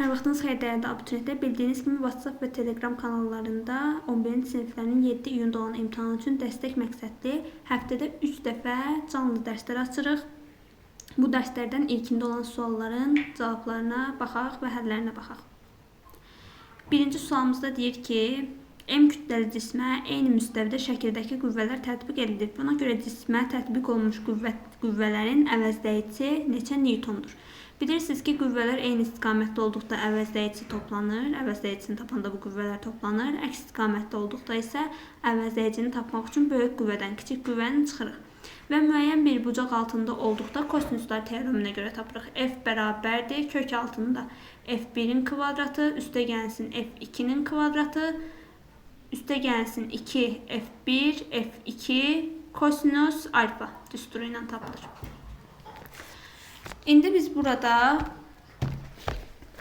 Hər vaxtınız xeyir dəyərli abituriyentlər. Bildiyiniz kimi WhatsApp və Telegram kanallarında 11-ci siniflərin 7 iyunda olan imtahanı üçün dəstək məqsədli həftədə 3 dəfə canlı dərslər açırıq. Bu dərslərdən ilkində olan sualların cavablarına baxaq və həllərinə baxaq. Birinci sualımızda deyir ki, M kütləli cismə eyni müstəvidə şəkildəki qüvvələr tətbiq edilir. Buna görə cismə tətbiq olunmuş qüvvələrin əvəzləyicisi neçə newtondur? Bilirsiniz ki, qüvvələr eyni istiqamətdə olduqda əvəzləyicisi toplanır. Əvəzləyicisini tapanda bu qüvvələr toplanır. Əks istiqamətdə olduqda isə əvəzləyicini tapmaq üçün böyük qüvvədən kiçik qüvvəni çıxırıq. Və müəyyən bir bucaq altında olduqda kosinuslar teoreminə görə tapırıq. F bərabərdir kök altında F1-in kvadratı, üstə gəlsin F2-nin kvadratı, üstə gəlsin 2 F1, F2 kosinus alfa düsturu ilə tapılır. İndi biz burada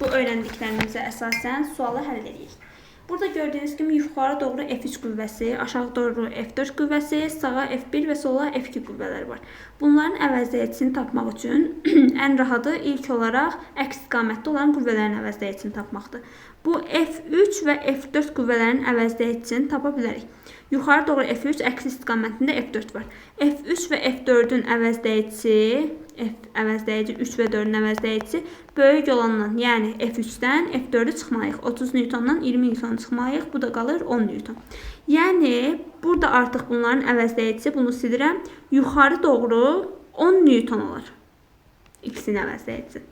bu öyrəndiklərimizə əsasən sualı həll edirik. Burada gördüyünüz kimi yuxarı doğru F3 qüvvəsi, aşağı doğru F4 qüvvəsi, sağa F1 və sola F2 qüvvələri var. Bunların əvəzləyicisini tapmaq üçün ən rahatı ilk olaraq əks istiqamətdə olan qüvvələrin əvəzləyicisini tapmaqdır. Bu F3 və F4 qüvvələrinin əvəzləyicisini tapa bilərik. Yuxarı doğru F3, əks istiqamətində F4 var. F3 və F4-ün əvəzləyicisi, F əvəzləyici 3 və 4-ün əvəzləyicisi böyük olandan, yəni F3-dən F4-ü çıxmalıyıq. 30 Newtondan 20 Newton çıxmalıyıq. Bu da qalır 10 Newton. Yəni burada artıq bunların əvəzləyicisi, bunu silirəm, yuxarı doğru 10 Newton olar. İkisinin əvəzləyicisi.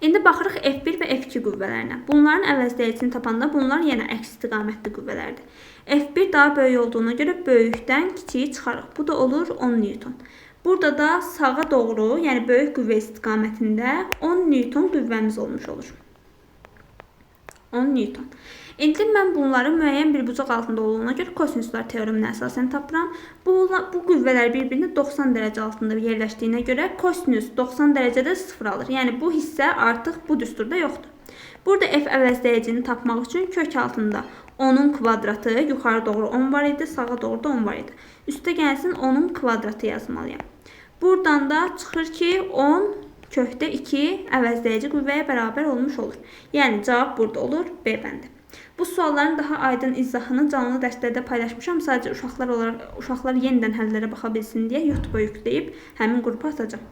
İndi baxırıq F1 və F2 qüvvələrinə. Bunların əvəzləyicisini tapanda bunlar yenə əks istiqamətli qüvvələrdir. F1 daha böyük olduğuna görə böyükdən kiçiyi çıxarıq. Bu da olur 10 Newton. Burada da sağa doğru, yəni böyük qüvvə istiqamətində 10 Newton qüvvəmiz olmuş olur. 10 Newton. İndi mən bunları müəyyən bir bucaq altında olduğuna görə kosinuslar teoreminə əsasən tapıram. Bu qüvvələr bir-birini 90 dərəcə altında yerləşdiyinə görə kosinus 90 dərəcədə 0 alır. Yəni bu hissə artıq bu düsturda yoxdur. Burada F əvəzləyicini tapmaq üçün kök altında 10-un kvadratı, yuxarı doğru 10 var idi, sağa doğru da 10 var idi. Üstə gəlsin 10-un kvadratı yazmalıyam. Buradan da çıxır ki, 10 kökdə 2 əvəzləyici qüvvəyə bərabər olmuş olur. Yəni cavab burada olur B bəndi. Bu sualların daha aydın izahını canlı dərslərdə paylaşmışam. Sadəcə uşaqlar yenidən həllərə baxa bilsin deyə YouTube-a yükləyib həmin qrupa atacağam.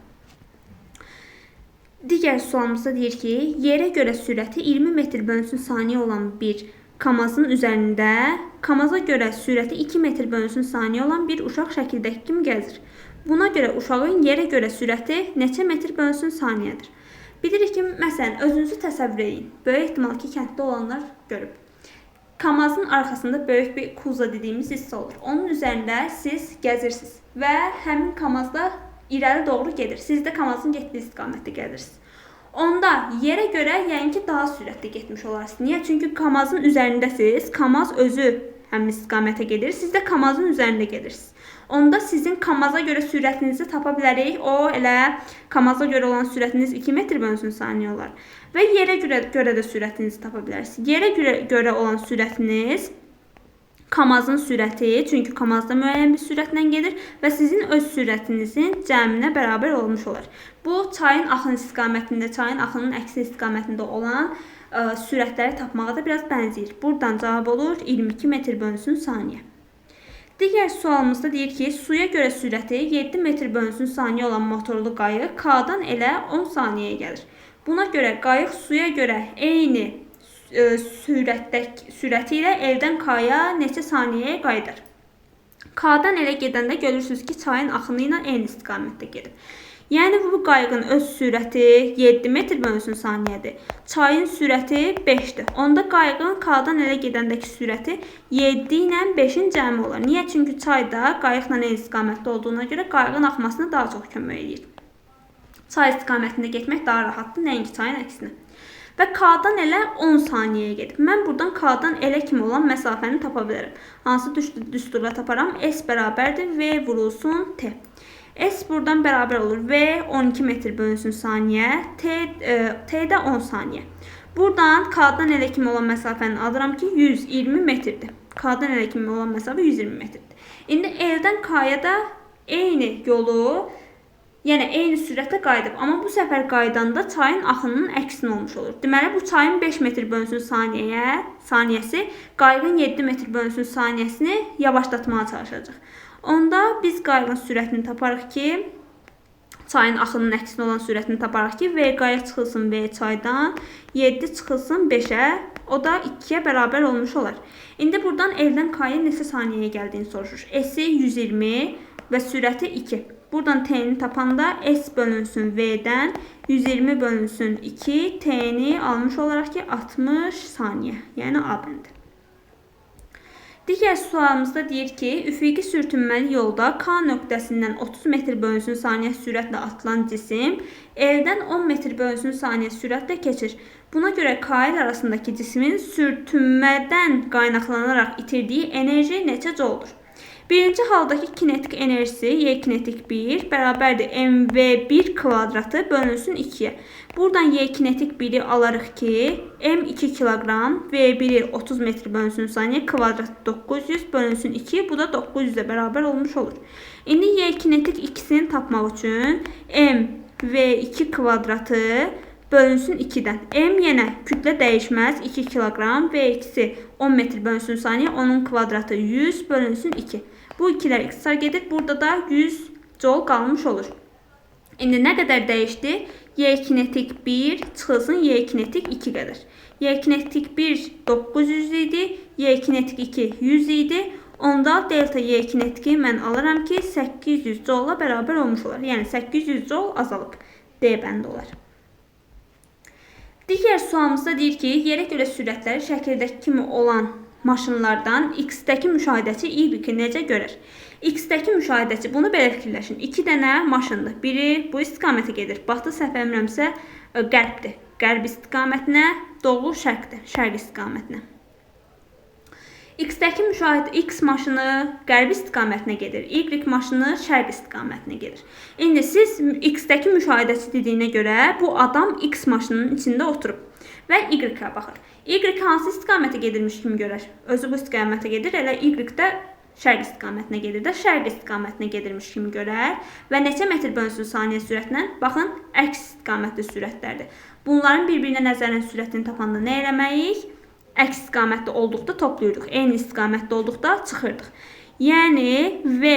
Digər sualımızda deyir ki, yerə görə sürəti 20 metr bölünsün saniyə olan bir Kamazın üzərində Kamaza görə sürəti 2 metr bölünsün saniyə olan bir uşaq şəkildəki kimi gəzir. Buna görə uşağın yerə görə sürəti neçə metr bölünsün saniyədir? Bilirik ki, məsələn, özünüzü təsəvvür edin. Böyük ehtimal ki, kənddə olanlar görüb. Kamazın arxasında böyük bir kuza dediyimiz hissə olur. Onun üzərində siz gəzirsiniz və həmin Kamazda irəli doğru gedir. Siz də Kamazın getdiyi istiqamətdə gəzirsiniz. Onda yerə görə, yəni ki, daha sürətli getmiş olarsınız. Niyə? Çünki Kamazın üzərindəsiniz. Kamaz özü həmin istiqamətə gedir. Siz də Kamazın üzərində gedirsiniz. Onda sizin Kamaza görə sürətinizi tapa bilərik. O elə Kamaza görə olan sürətiniz 2 metr bölünsün saniyə olar. Və yerə görə də sürətinizi tapa bilərsiniz. Yerə görə olan sürətiniz Kamazın sürəti, çünki Kamazda müəyyən bir sürətlə gedir və sizin öz sürətinizin cəminə bərabər olmuş olar. Bu, çayın axın istiqamətində, çayın axının əksi istiqamətində olan sürətləri tapmağa da biraz bənzəyir. Buradan cavab olur 22 metr bölünsün saniyə. Digər sualımızda deyir ki, suya görə sürəti 7 metr bölünsün saniyə olan motorlu qayıq K-dan elə 10 saniyəyə gəlir. Buna görə qayıq suya görə eyni sürəti ilə L-dən K-ya neçə saniyəyə qayıdar? K-dan elə gedəndə görürsünüz ki, çayın axını ilə eyni istiqamətdə gedib. Yəni bu qayığın öz sürəti 7 metr bölünsün saniyədir. Çayın sürəti 5-dir. Onda qayığın K-dan elə gedəndəki sürəti 7 ilə 5-in cəmi olar. Niyə? Çünki çay da qayıqla eyni istiqamətdə olduğuna görə qayığın axmasına daha çox kömək eləyir. Çay istiqamətində getmək daha rahatdır, nəinki çayın əksinə. Və K-dan elə 10 saniyəyə gedib. Mən buradan K-dan elə kimi olan məsafəni tapa bilərəm. Hansı düsturla taparam? S bərabərdir V vurulsun T. S buradan bərabər olur. V 12 metr bölünsün saniyə, T də 10 saniyə. Buradan K-dan elə kimi olan məsafəni alıram ki, 120 metrdir. K-dan elə kimi olan məsafə 120 metrdir. İndi L-dən K-ya da eyni yolu, Yəni eyni sürətlə qayıdıb, amma bu səfər qayıdanda çayın axınının əksinə olmuş olur. Deməli, bu çayın 5 metr bölünsün saniyəsi qayığın 7 metr bölünsün saniyəsini yavaşlatmağa çalışacaq. Onda biz qayığın sürətini taparıq ki, çayın axınının əksinə olan sürətini taparıq ki, V qayıq çıxılsın V çaydan, 7 çıxılsın 5-ə, o da 2-yə bərabər olmuş olar. İndi buradan L-dən K-ya neçə saniyəyə gəldiyini soruşur. S-i 120 və sürəti 2. Buradan T-ni tapanda S bölünsün V-dən 120 bölünsün 2, T-ni almış olaraq ki 60 saniyə, yəni A bəndi. Digər sualımızda deyir ki, üfüqi sürtünməli yolda K nöqtəsindən 30 metr bölünsün saniyə sürətlə atılan cisim L-dən 10 metr bölünsün saniyə sürətlə keçir. Buna görə KL arasındakı cismin sürtünmədən qaynaqlanaraq itirdiyi enerji neçə jouldur? Birinci haldakı kinetik enerjisi Y kinetik 1 bərabərdir mv1 kvadratı bölünsün 2-yə. Buradan Y kinetik 1-i alarıq ki, M 2 kiloqram, V1-i 30 metr bölünsün saniyə, kvadratı 900 bölünsün 2, bu da 900-ə bərabər olmuş olur. İndi Y kinetik 2-sini tapmaq üçün M V2 kvadratı bölünsün 2-dən. M yenə kütlə dəyişməz 2 kiloqram, V2-si 10 metr bölünsün saniyə, onun kvadratı 100 bölünsün 2. Bu ikilər ixtisar gedir. Burada da 100 joule qalmış olur. İndi nə qədər dəyişdi? Y kinetik 1 çıxılsın Y kinetik 2 qədər. Y kinetik 1 900 idi, Y kinetik 2 100 idi. Onda delta Y kinetiki mən alıram ki 800 joule-la bərabər olmuş olar. Yəni 800 joule azalıb. D bəndi olar. Digər sualımızda deyir ki, yerə görə sürətləri şəkildəki kimi olan maşınlardan X-dəki müşahidəçi Y-i necə görər? X-dəki müşahidəçi, bunu belə fikirləşin. 2 dənə maşındır. Biri bu istiqamətə gedir. Batı səhv eləmirəmsə qərbdir. Qərb istiqamətinə, doğu şərqdir. Şərq istiqamətinə. X-dəki müşahidə X maşını qərb istiqamətinə gedir. Y maşını şərq istiqamətinə gedir. İndi siz X-dəki müşahidəçi dediyinə görə bu adam X maşınının içində oturub və Y-ə baxır. Y hansı istiqamətə gedirmiş kimi görər? Özü bu istiqamətə gedir, elə Y də şərq istiqamətinə gedir də şərq istiqamətinə gedirmiş kimi görər və neçə metr bölünsün saniyə sürətlə? Baxın, əks istiqamətli sürətlərdir. Bunların bir-birinə nəzərən sürətini tapanda nə eləməliyik? Əks istiqamətli olduqda toplayırdıq. Eyni istiqamətli olduqda çıxırdıq. Yəni V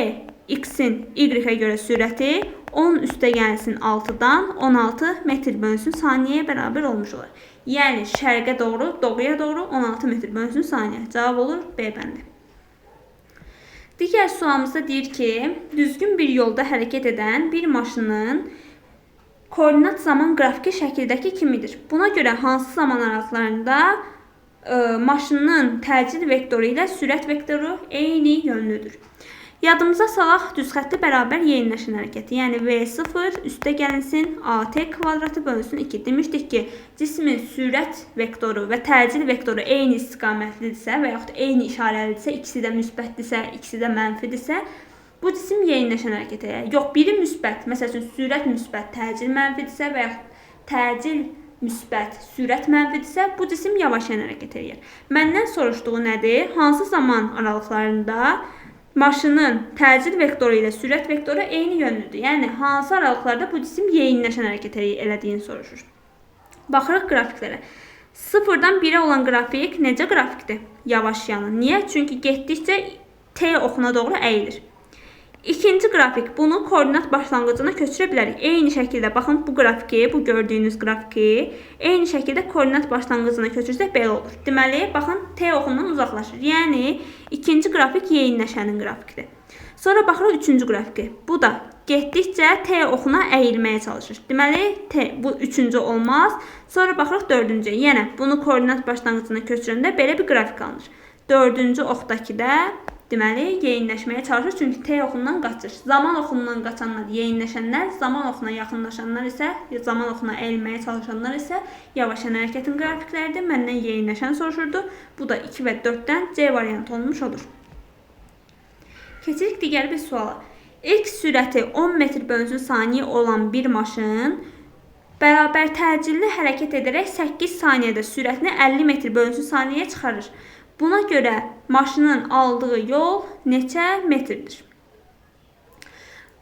X-in Y-ə görə sürəti 10 üstə gəlsin 6-dan 16 metr bölünsün saniyəyə bərabər olmuş olar. Yəni şərqə doğru, doğuya doğru 16 metr bölünsün saniyə. Cavab olur B bəndi. Digər sualımızda deyir ki, düzgün bir yolda hərəkət edən bir maşının koordinat zaman qrafiki şəkildəki kimidir. Buna görə hansı zaman aralıqlarında maşının təcil vektoru ilə sürət vektoru eyni yönlüdür. Yadımıza salaq düz xətti bərabər yeyinləşən hərəkəti. Yəni V0 üstə gəlinsin AT kvadratı bölünsün 2. Demişdik ki, cismin sürət vektoru və təcil vektoru eyni istiqamətlidirsə və yaxud eyni işarəlidirsə, ikisi də müsbətdirsə, ikisi də mənfidirsə, bu cisim yeyinləşən hərəkət edir. Yox, biri müsbət, məsəl üçün sürət müsbət, təcil mənfidirsə və yaxud təcil müsbət, sürət mənfidirsə, bu cisim yavaş yan hərəkət edir. Məndən soruşduğu nədir? Hansı zaman aralıqlarında maşının təcil vektoru ilə sürət vektoru eyni yönlüdür? Yəni, hansı aralıqlarda bu cisim yeyinləşən hərəkət elədiyini soruşur. Baxırıq qrafiklərə. 0-dan 1-ə olan qrafik necə qrafikdir? Yavaş yanır. Niyə? Çünki getdikcə T oxuna doğru əyilir. İkinci qrafik, bunu koordinat başlanğıcına köçürə bilərik. Eyni şəkildə, baxın bu qrafiki, bu gördüyünüz qrafiki, eyni şəkildə koordinat başlanğıcına köçürsək belə olur. Deməli, baxın, T oxundan uzaqlaşır. Yəni, ikinci qrafik yeyinləşənin qrafikidir. Sonra baxırıq üçüncü qrafiki. Bu da getdikcə T oxuna əyilməyə çalışır. Deməli, T, bu üçüncü olmaz. Sonra baxırıq dördüncüyə. Yəni, bunu koordinat başlanğıcına köçürəndə belə bir qrafik alınır. Dördüncü oxdakı da deməli, yeyinləşməyə çalışır, çünki T oxundan qaçır. Zaman oxundan qaçanlar yeyinləşənlər, zaman oxuna yaxınlaşanlar isə, zaman oxuna əyilməyə çalışanlar isə yavaşyan hərəkətin qrafikləridir. Məndən yeyinləşən soruşurdu. Bu da 2 və 4-dən C variantı olmuş olur. Keçirik digər bir suala. X sürəti 10 metr bölünsün saniyə olan bir maşın bərabər təcilli hərəkət edərək 8 saniyədə sürətini 50 metr bölünsün saniyəyə çıxarır. Buna görə maşının aldığı yol neçə metrdir?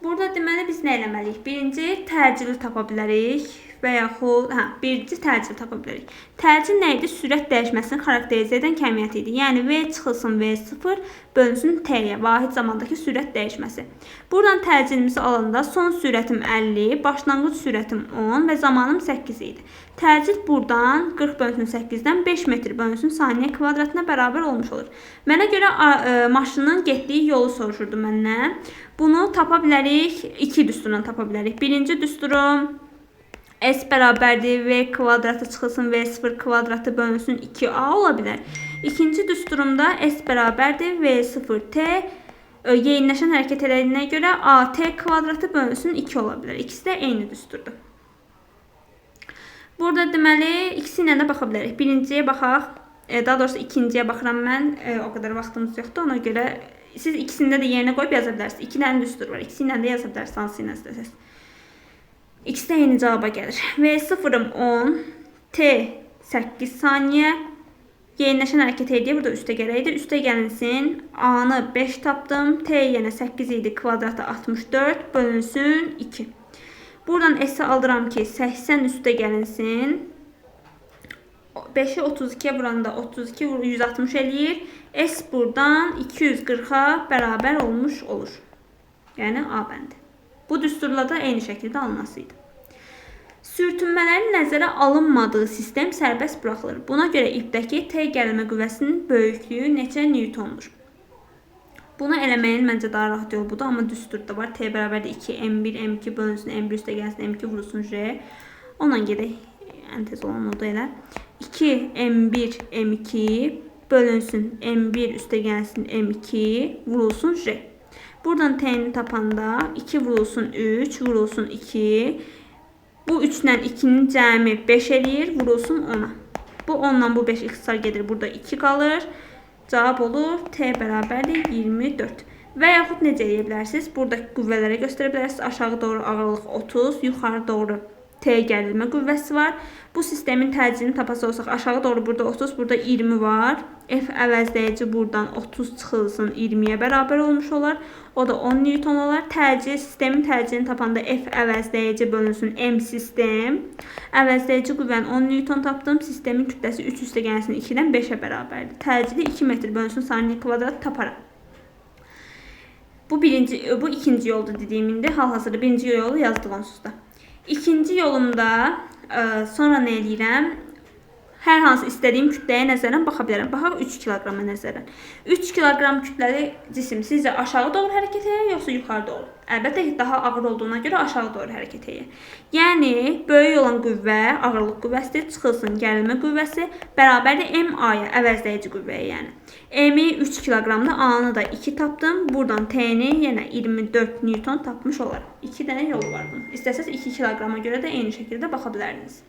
Burada deməli biz nə eləməliyik? Birinci təcili tapa bilərik və yaxud birinci təcili tapa bilərik. Təcil nə idi? Sürət dəyişməsini xarakterizə edən kəmiyyət idi. Yəni V çıxılsın V0 bölünsün T-yə, vahid zamandakı sürət dəyişməsi. Buradan təcilimizi alanda son sürətim 50, başlanğıc sürətim 10 və zamanım 8 idi. Təcil buradan 40 bölünsün 8-dən 5 metr bölünsün saniyə kvadratına bərabər olmuş olur. Mənə görə maşının getdiyi yolu soruşurdu məndən. Bunu tapa bilərik, iki düsturla tapa bilərik. Birinci düsturum S bərabərdir V kvadratı çıxılsın V0 kvadratı bölünsün 2A ola bilər. İkinci düsturumda S bərabərdir V0T yeyinləşən hərəkət elədiyinə görə AT kvadratı bölünsün 2 ola bilər. İkisi də eyni düsturdur. Burada deməli ikisi ilə də baxa bilərik. Birinciyə baxaq, daha doğrusu ikinciyə baxıram mən. O qədər vaxtımız yoxdur. Ona görə siz ikisində də yerinə qoyub yaza bilərsiniz. İki dənə düstur var. İkisi ilə də yaza bilərsiniz, hansı ilə istəsəniz. İkisi də eyni cavaba gəlir. V0-ım 10, T 8 saniyə. Yeyinləşən hərəkət edir. Burada üstə gələydi. Üstə gəlinsin. A-nı 5 tapdım. T yenə 8 idi. Kvadratı 64 bölünsün 2. Buradan S-i aldıram ki, 80 üstə gəlinsin. 5-i 32-yə vuranda 32 160 eləyir. S buradan 240-a bərabər olmuş olur. Yəni A bəndi. Bu düsturla da eyni şəkildə alınası idi. Sürtünmələrin nəzərə alınmadığı sistem sərbəst buraxılır. Buna görə ipdəki T gərilmə qüvvəsinin böyüklüyü neçə Newtondur? Bunu eləməyin məncə daha rahat yol budur, amma düstur da var. T bərabərdir 2 M1 M2 bölünsün M1 üstə gəlsin M2 vurulsun J. Ondan gedək. Ən tez olan odur elə. 2 M1 M2 bölünsün M1 üstə gəlsin M2 vurulsun J. Buradan T-ni tapanda 2 vurulsun 3 vurulsun 2. Bu 3 ilə 2-nin cəmi 5 eləyir, vurulsun 10-a. Bu 10 ilə bu 5 ixtisar gedir. Burada 2 qalır. Cavab olur T bərabərdir 24. Və yaxud necə eləyə bilərsiniz? Buradakı qüvvələrə göstərə bilərsiniz. Aşağı doğru ağırlıq 30, yuxarı doğru T gərilmə qüvvəsi var. Bu sistemin təcilini tapası olsaq aşağı doğru burada 30, burada 20 var. F əvəzləyici buradan 30 çıxılsın 20-yə bərabər olmuş olar. O da 10 Newton olar. Təcil, sistemin təcilini tapanda F əvəzləyici bölünsün M sistem. Əvəzləyici qüvvəni 10 Newton tapdım. Sistemin kütləsi 3 üstə gəlsin 2-dən 5-ə bərabərdir. Təcili 2 metr bölünsün saniyə kvadrat taparam. Bu ikinci yoldur dediyim indi. Hal-hazırda birinci yolu yazdıq onsuz da. İkinci yolumda sonra nə eləyirəm? Hər hansı istədiyim kütləyə nəzərən baxa bilərəm. Baxaq 3 kiloqrama nəzərən. 3 kiloqram kütləli cisim sizcə aşağı doğru hərəkət edir, yoxsa yuxarı doğru? Əlbəttə ki, daha ağır olduğuna görə aşağı doğru hərəkət edir. Yəni, böyük olan qüvvə, ağırlıq qüvvəsidir, çıxılsın gərilmə qüvvəsi, bərabərdir MA-ya, əvəzləyici qüvvəyə yəni. M-i 3 kiloqramda, A-nı da 2 tapdım. Buradan T-ni yenə 24 Newton tapmış olaram. 2 dənə yolu var bunun. İstəsəz 2 kiloqrama görə də eyni şəkildə baxa bilərdiniz.